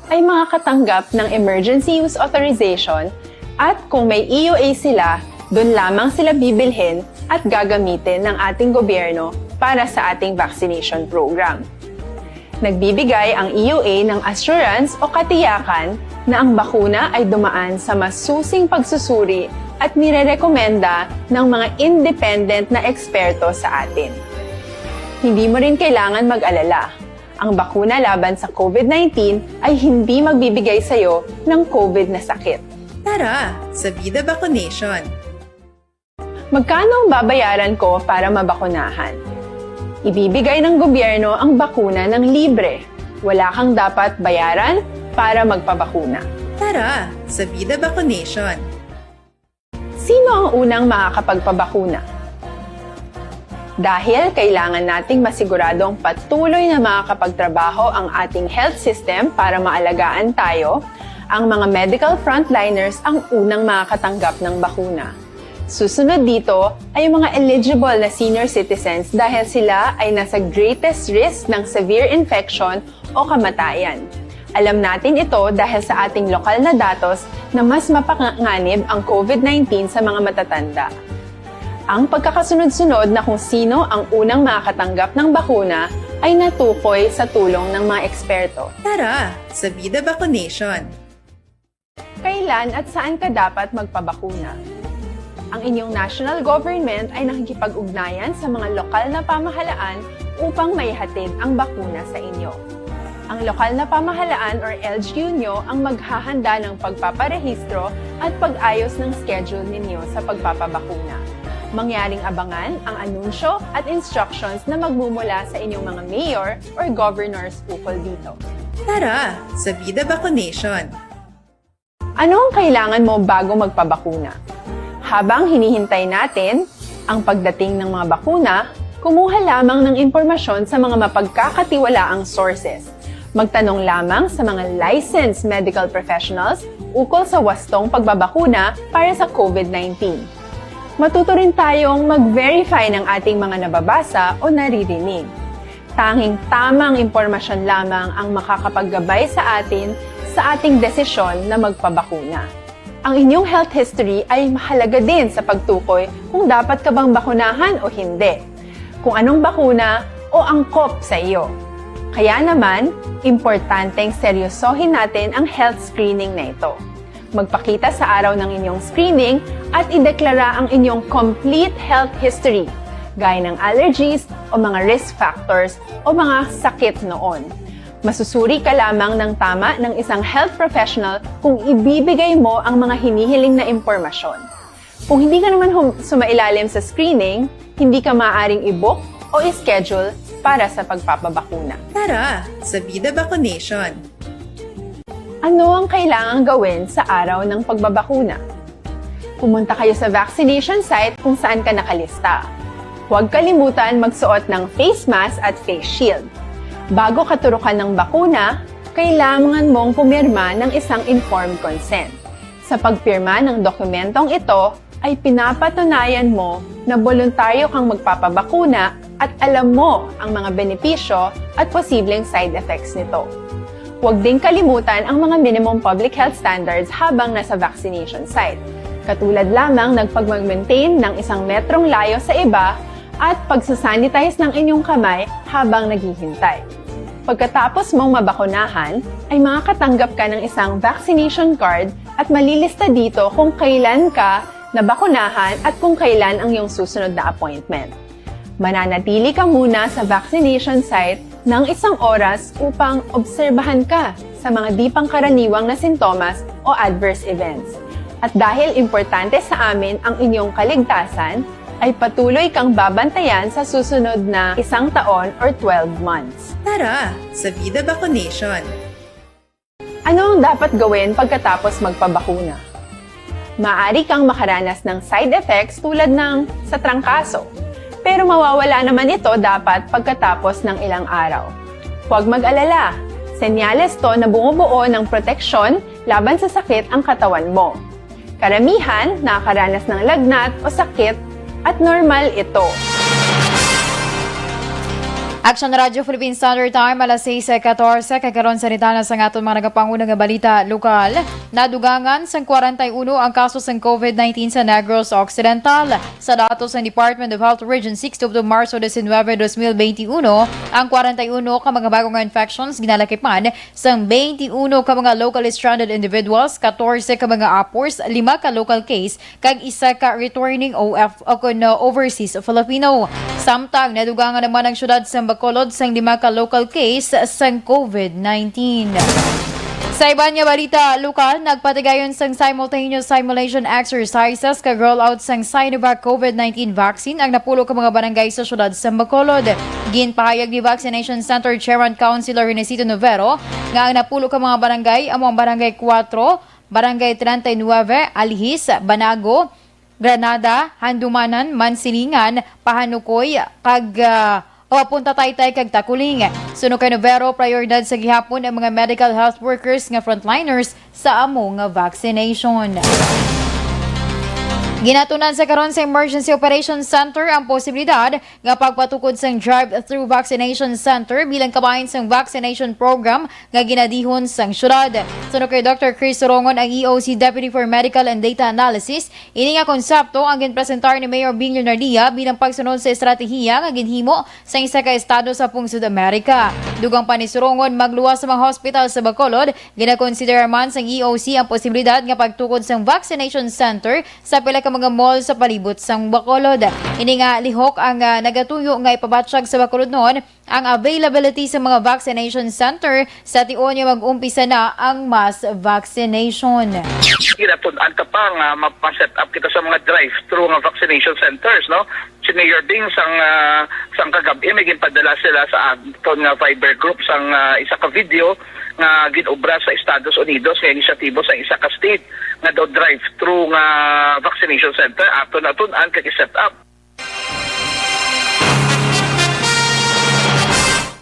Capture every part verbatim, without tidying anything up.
ay makakatanggap ng Emergency Use Authorization, at kung may E U A sila, doon lamang sila bibilhin at gagamitin ng ating gobyerno para sa ating vaccination program. Nagbibigay ang E U A ng assurance o katiyakan na ang bakuna ay dumaan sa masusing pagsusuri at nirerekomenda ng mga independent na eksperto sa atin. Hindi mo rin kailangan mag-alala. Ang bakuna laban sa COVID nineteen ay hindi magbibigay sa iyo ng COVID na sakit. Tara sa Vida Vaccination! Magkano ang babayaran ko para mabakunahan? Ibibigay ng gobyerno ang bakuna ng libre. Wala kang dapat bayaran para magpabakuna. Tara sa Vida Vaccination! Sino ang unang makakapagpabakuna? Dahil kailangan nating masiguradong patuloy na makakapagtrabaho ang ating health system para maalagaan tayo, ang mga medical frontliners ang unang makakatanggap ng bakuna. Susunod dito ay ang mga eligible na senior citizens dahil sila ay nasa greatest risk ng severe infection o kamatayan. Alam natin ito dahil sa ating lokal na datos na mas mapanganib ang COVID nineteen sa mga matatanda. Ang pagkakasunod-sunod na kung sino ang unang makakatanggap ng bakuna ay natukoy sa tulong ng mga eksperto. Tara sa Vida Vaccination! Kailan at saan ka dapat magpabakuna? Ang inyong national government ay nakikipag-ugnayan sa mga lokal na pamahalaan upang maihatid ang bakuna sa inyo. Ang lokal na pamahalaan or L G U nyo ang maghahanda ng pagpaparehistro at pag-ayos ng schedule ninyo sa pagpapabakuna. Mangyaring abangan ang anunsyo at instructions na magmumula sa inyong mga mayor or governors ukol dito. Tara sa Vida Vaccination! Ano ang kailangan mo bago magpabakuna? Habang hinihintay natin ang pagdating ng mga bakuna, kumuha lamang ng impormasyon sa mga mapagkakatiwalaang sources. Magtanong lamang sa mga licensed medical professionals ukol sa wastong pagbabakuna para sa COVID nineteen. Matuto rin tayong mag-verify ng ating mga nababasa o naririnig. Tanging tamang impormasyon lamang ang makakapaggabay sa atin sa ating desisyon na magpabakuna. Ang inyong health history ay mahalaga din sa pagtukoy kung dapat ka bang bakunahan o hindi, kung anong bakuna o angkop sa iyo. Kaya naman, importanteng seryosohin natin ang health screening na ito. Magpakita sa araw ng inyong screening at ideklara ang inyong complete health history, gaya ng allergies o mga risk factors o mga sakit noon. Masusuri ka lamang ng tama ng isang health professional kung ibibigay mo ang mga hinihiling na impormasyon. Kung hindi ka naman hum- sumailalim sa screening, hindi ka maaaring i-book o i-schedule para sa pagpapabakuna. Tara sa Vida Vaccination! Ano ang kailangang gawin sa araw ng pagbabakuna? Pumunta kayo sa vaccination site kung saan ka nakalista. Huwag kalimutan magsuot ng face mask at face shield. Bago ka turukan ng bakuna, kailangan mong pumirma ng isang informed consent. Sa pagpirma ng dokumentong ito, ay pinapatunayan mo na boluntaryo kang magpapabakuna at alam mo ang mga benepisyo at posibleng side effects nito. Huwag ding kalimutan ang mga minimum public health standards habang nasa vaccination site, katulad lamang ng pagmag-maintain ng isang metrong layo sa iba at pagsasanitize ng inyong kamay habang naghihintay. Pagkatapos mong mabakunahan, ay makakatanggap ka ng isang vaccination card at malilista dito kung kailan ka nabakunahan at kung kailan ang iyong susunod na appointment. Mananatili ka muna sa vaccination site ng isang oras upang obserbahan ka sa mga di pangkaraniwang na sintomas o adverse events. At dahil importante sa amin ang inyong kaligtasan, ay patuloy kang babantayan sa susunod na isang taon or twelve months. Tara sa Vida Vaccination! Ano ang dapat gawin pagkatapos magpabakuna? Maaari kang makaranas ng side effects tulad ng sa trangkaso, pero mawawala naman ito dapat pagkatapos ng ilang araw. Huwag mag-alala, senyales to na bumubuo ng proteksyon laban sa sakit ang katawan mo. Karamihan nakakaranas ng lagnat o sakit at normal ito. Action Radio Philippine Standard Time, alas sais katorse, kag karon sa detalye sang aton mga nagapanguna nga balita lokal. Nadugangan sang kwarenta y uno ang kaso sang covid nineteen sa Negros Occidental. Sa datos sang Department of Health Region six, tubtob Marso diecinuebe, dos mil beintiuno, ang kwarenta y uno ka mga bagong infections ginalakipan sang beintiuno ka mga locally stranded individuals, katorse ka mga APORs, lima ka local case, kag isa ka returning O F o kon, uh, overseas Filipino. Samtang nadugangan naman ang siyudad sa Bacolod sang lima ka local case sang covid nineteen. Sa iban nga balita lokal, nagpatigayon sang simultaneous simulation exercises kag rollout sang Sinovac covid nineteen vaccine ang napulo ka mga barangay sa siyudad sa Bacolod. Ginpahayag ni Vaccination Center Chairman Councilor Renesito Novero nga ang napulo ka mga barangay amo ang Barangay Cuatro, Barangay treinta y nueve, Alihis, Banago, Granada, Handumanan, Mansilingan, Pahanukoy, kag, ah, o Punta Taytay kag Taculing. Suno kay Novero, prioridad sa gihapon ang mga medical health workers nga frontliners sa amo nga vaccination. Ginatunan sa karon sa Emergency Operations Center ang posibilidad nga pagpatukod sang drive-through vaccination center bilang kabahin sang vaccination program nga ginadihon sang syudad. Suno kay Doctor Chris Sorongon, ang E O C Deputy for Medical and Data Analysis, ini nga konsepto ang ginpresentar ni Mayor Bing Leonardia bilang pagsunod sa estratehiya nga ginhimo sa isa ka estado sa pungsod Amerika. Dugang pa ni Sorongon, magluwas sa mga hospital sa Bacolod, ginakonsiderar man sang E O C ang posibilidad nga pagtukod sang vaccination center sa pila ka mga mall sa palibot sang Bacolod. Ini nga lihok ang, ah, nagatuyo nga ipabatyag sa Bacolodnon ang availability sa mga vaccination center sa tion nga mag-umpisa na ang mass vaccination. Ginatun-an ta pa nga mapa-set up kita sa mga drive-through nga vaccination centers, no? Si Mayor Bing sang, ah, sang kagab-i may ginpadala sila sa aton nga Viber group sang, ah, isa ka video nga ginobra sa Estados Unidos nga inisyatibo sa isa ka state nga daw drive-through nga vaccination center. Aton na tun-an kag i-set up.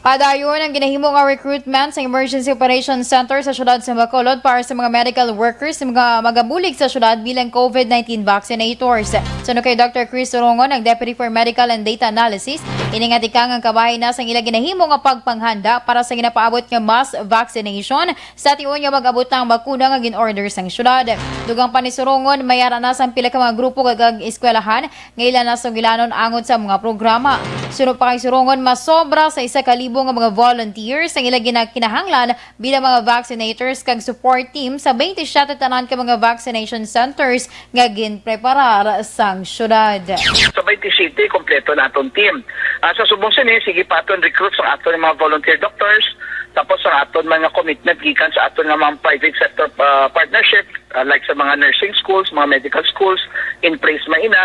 Padayon ang ginahimo nga recruitment sa Emergency Operations Center sa siyudad sa Bacolod para sa mga medical workers nga magabulig sa siyudad bilang covid nineteen vaccinators. Suno kay Doctor Chris Sorongon, ang Deputy for Medical and Data Analysis, ini nga tikang ang kabahin na sang ila ginahimo nga pagpanghanda para sa ginapaabot nga mass vaccination sa tion nga mag-abot na ang bakuna nga gin-order sang siyudad. Dugang pa ni Sorongon, may ara na sang pila ka mga grupo kag eskwelahan nga ila na sugilanon angot sa mga programa. Suno pa kay Sorongon, masobra sa isa ka libo nga mga volunteers ang ila ginakinahanglan bilang mga vaccinators kag support team sa twenty-seven tanan ka mga vaccination centers nga ginpreparar sang syudad. Sa twenty-seven, kompleto na aton team. Ah, sa subong sini, sige pa aton recruit sa aton mga volunteer doctors, tapos sa aton mga commitment gikan sa aton nga mga private sector, ah, partnership, ah, like sa mga nursing schools, mga medical schools, in place man ina.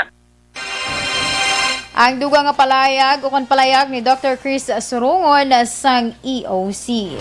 Ang dugang nga palayag ukon palayag ni Doctor Chris Surungon sang E O C.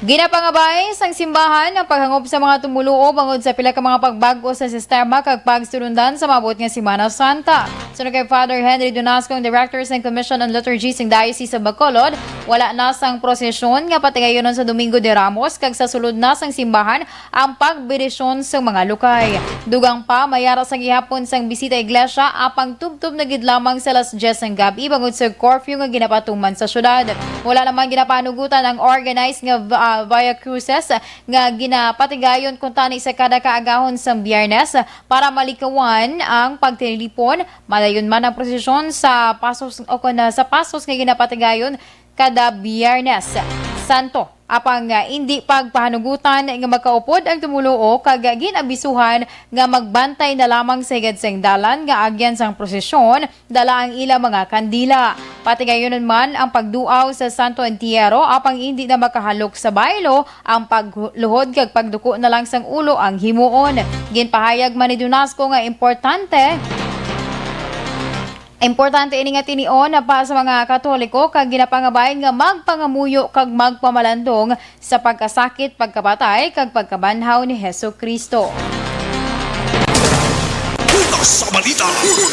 Ginapangabay sang simbahan ang paghangop sa mga tumoluo bangod sa pila ka mga pagbag-o sa sistema kag pagsulundan sa maabot nga Semana Santa. Suno kay Father Henry Dunasco, ang Director sang Commission on Liturgy sang Diocese of Bacolod, wala na sang prosesyon nga patigayunon sa Domingo de Ramos kag sa sulod na sang simbahan ang pagbirisyon sang mga lukay. Dugang pa, may ara sa gihapon sang bisita iglesia, apang tubtob na gid lamang sa alas diyes sang gab-i bangod sa curfew nga ginapatuman sa syudad. Wala naman ginapanugutan ang organized nga, ah, Via Crucis nga ginapatigayon kuntani sa kada kaagahon sang Biyernes para malikawan ang pagtilipon. Madayon man ang prosesyon sa pasos o kon, ah, sa pasos nga ginapatigayon kada Biyernes Santo. Apang, ah, indi pagpahanugutan nga makaupod ang tumoluo kag ginabisuhan nga magbantay na lamang sa higad sang dalan nga agyan sang prosesyon, dala ang ila mga kandila. Patigayunon man ang pagduaw sa Santo Entierro, apang indi na makahalok sa baylo ang pagluhod kag pagduko na lang sang ulo ang himuon. Ginpahayag man ni Dunasco nga importante Importante ini nga tinion pa sa mga Katoliko kag ginapangabay nga magpangamuyo kag magpamalandong sa pagkasakit, pagkapatay, kag pagkabanhaw ni Jesu-Cristo. Una sa balita,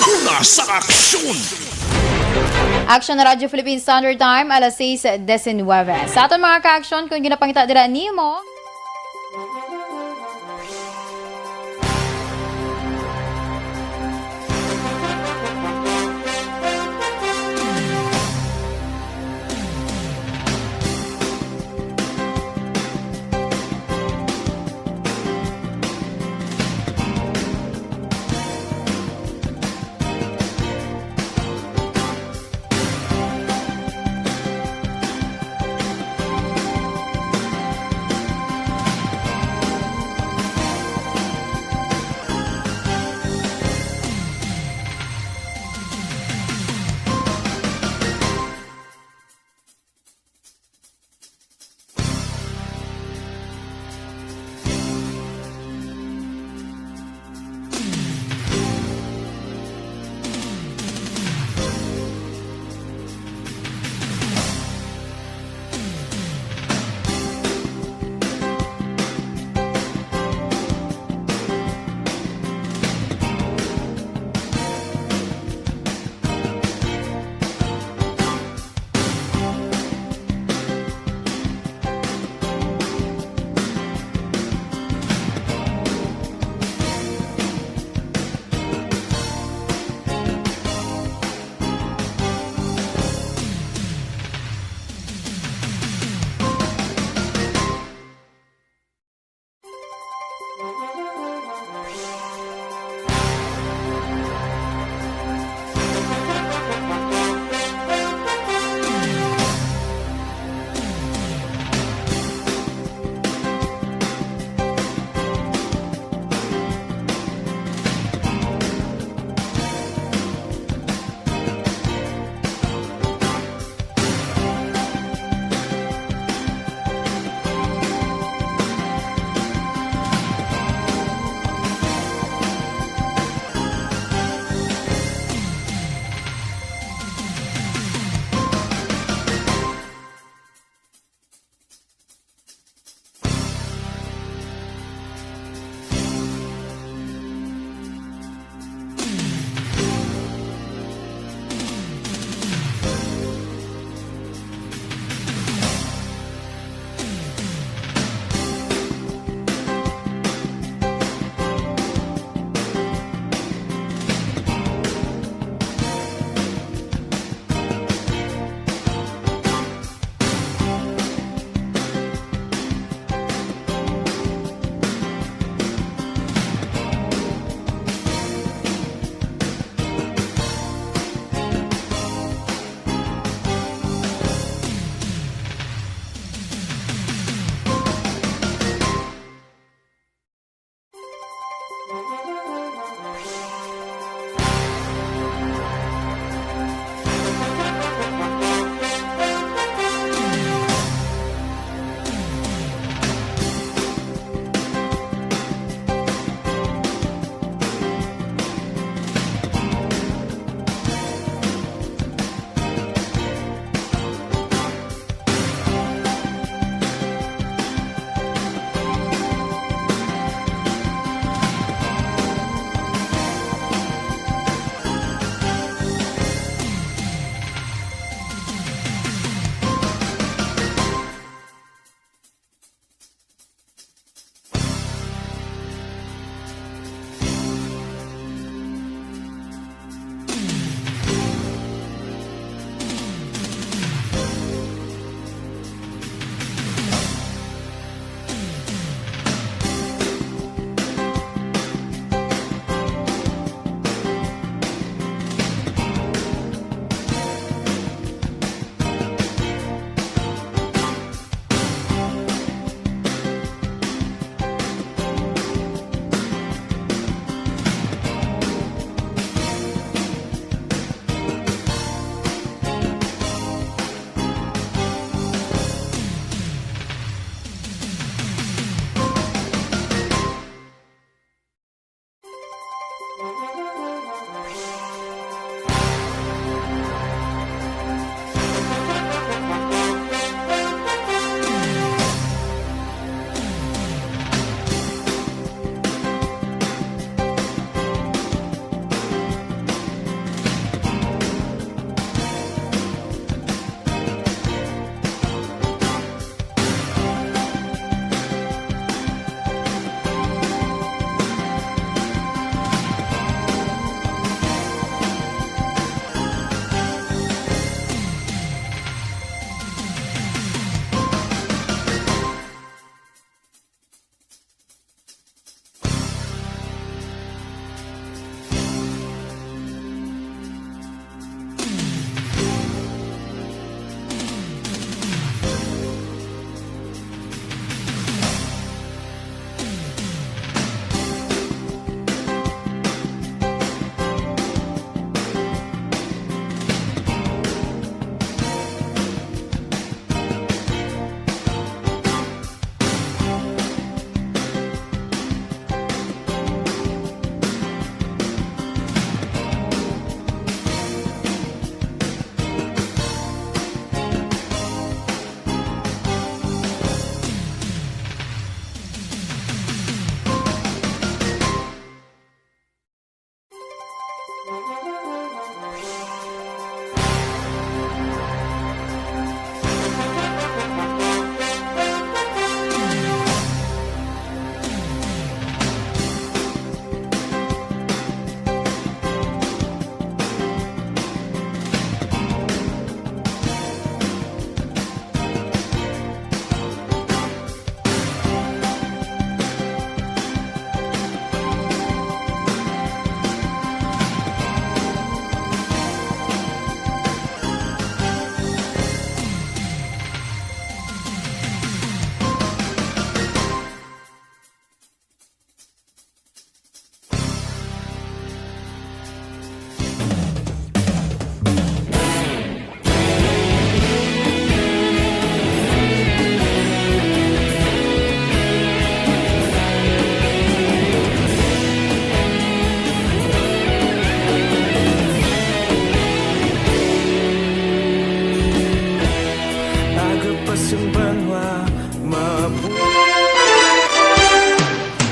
una sa aksyon. Action Radio Philippine Standard Time, alas sais diecinuebe. Sa aton mga ka-aksyon, kung ginapangita dira nimo,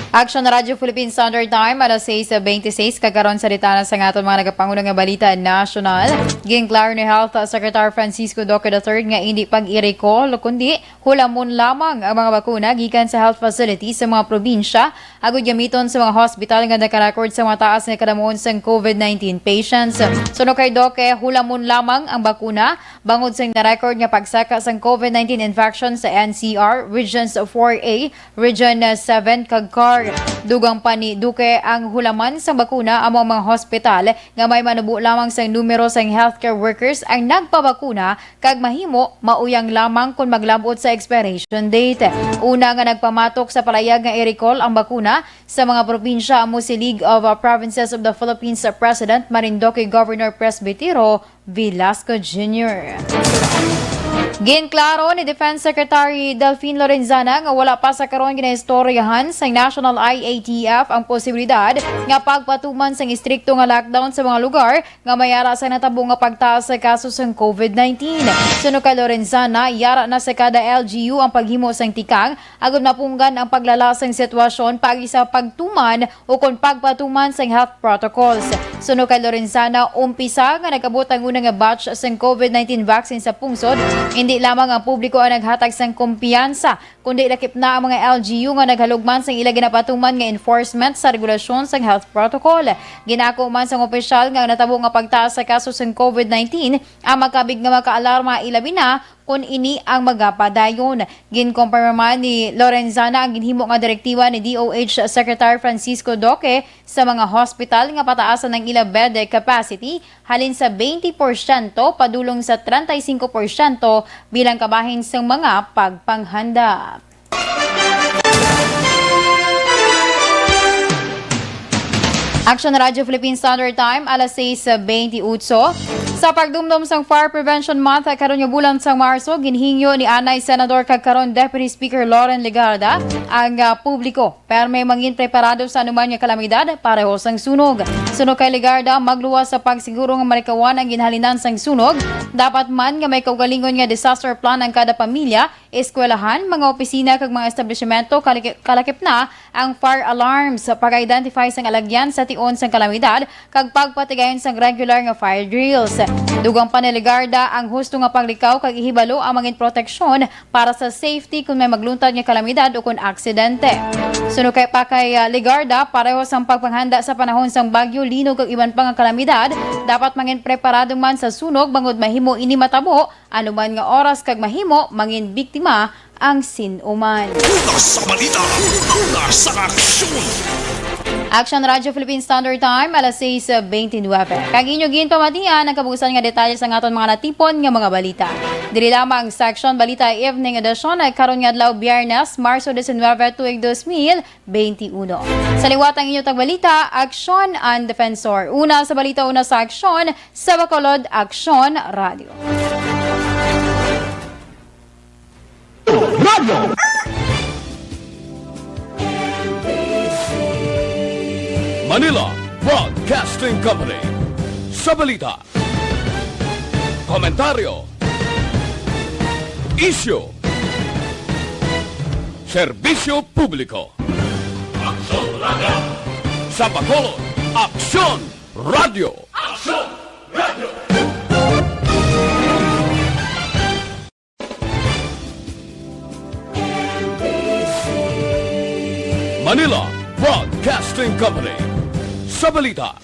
Action Radyo Philippine Standard Time, alas sais beintiseis, kag karon sa detalye sa aton mga nagapanguna nga balita nasyonal. Ginklaro ni Health Secretary Francisco Duque the third nga indi pag-i-recall, kundi hulamon lamang ang mga bakuna gikan sa health facility sa mga probinsya, agud gamiton sa mga hospital nga naka-record sa mga taas nga kadamuon sang COVID nineteen patients. Suno kay Duque, hulamon lamang ang bakuna bangod sa na-record nga pagsaka sang COVID nineteen infection sa N C R, Regions four A, Region seven, kag CAR. Dugang pa ni Duque, ang hulaman sang bakuna amo ang mga hospital nga may manubo lamang sang numero sang healthcare workers ang nagpabakuna kag mahimo mauyang lamang kon maglab-ot sa expiration date. Una nga nagpamatok sa palayag nga i-recall ang bakuna sa mga probinsya amo si League of, uh, Provinces of the Philippines President Marinduque Governor Presbytero Velasco Junior. Ginklaro ni Defense Secretary Delfin Lorenzana nga wala pa sa karon ginaistoryahan sa National I A T F ang posibilidad nga pagpatuman sang istrikto nga lockdown sa mga lugar nga may ara sa natabo nga pagtaas sa kaso sang COVID nineteen. Suno kay Lorenzana, yara na sa kada L G U ang paghimo sang tikang agud mapunggan ang paglala sang sitwasyon paagi sa pagtuman ukon pagpatuman sang health protocols. Suno kay Lorenzana, umpisa nga nag-abot ang una nga batch sang COVID nineteen vaccine sa pungsod, indi lamang ang publiko ang naghatag sang kumpiyansa, kundi lakip na ang mga L G U nga naghalugman sang ila ginapatuman nga enforcement sa regulasyon sang health protocol. Ginako man sang opisyal nga ang natabo nga pagtaas sa kaso sang COVID nineteen ang makabig nga makaalarma, ilabi na kon ini ang magapadayon. Ginkumpirma man ni Lorenzana ang ginhimo nga direktiba ni D O H Secretary Francisco Duque sa mga hospital nga pataasan ang ila bed capacity halin sa twenty porsyento padulong sa treinta y cinco porsyento bilang kabahin sang mga pagpanghanda. Action Radyo Philippine Standard Time, alas sais beintiotso. Sa pagdumdom sang Fire Prevention Month karon nga bulan sang Marso, ginhingyo ni anay Senador kag karon Deputy Speaker Loren Legarda ang, ah, publiko perme mangin preparado sa anuman nga kalamidad pareho sang sunog. Suno kay Legarda, magluwas sa pagsiguro nga malikawan ang ginhalinan sang sunog. Dapat man nga may kaugalingon nga disaster plan ang kada pamilya, eskwelahan, mga opisina kag mga establishmento, kalaki-, kalakip na ang fire alarms, pag-identify sang alagyan sa tion sang kalamidad, kag pagpatigayon sang regular nga fire drills. Dugang pa ni Legarda, ang husto nga paglikaw kag ihibalo ang mangin proteksyon para sa safety kon may magluntad nga kalamidad ukon aksidente. Suno kay pa kay, ah, Legarda, pareho sang pagpanghanda sa panahon sang bagyo, linog kag iban pa nga kalamidad, dapat mangin preparado man sa sunog bangod mahimo ini matabo anuman nga oras kag mahimo mangin biktima ang sin-o man. Una sa balita, una sa aksyon. Action Radyo Philippine Standard Time, alas sais beintinuebe. Kag inyo ginpamatian ang kabuusan nga detalye sang aton mga natipon nga mga balita. Diri lamang sa Action Balita Evening Edition ay karon nga adlaw, Biyernes, Marso diecinuebe, tuig dos mil beintiuno. Sa liwat ang inyo tagbalita, Aksyon ang Defensor. Una sa balita, una sa aksyon, sa Bacolod Aksyon Radio. Radyo. Manila Broadcasting Company. Sa balita, komentaryo, isyu, serbisyo publiko. Aksyon Radio. Sa Bacolod, Aksyon Radio. Aksyon Radio. Manila Broadcasting Company. Sa balita,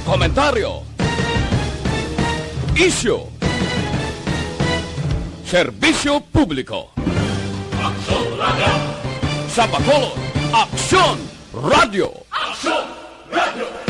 komentaryo, isyu, serbisyo publiko. Aksyon Radio. Sa Bacolod, Aksyon Radio. Aksyon Radio.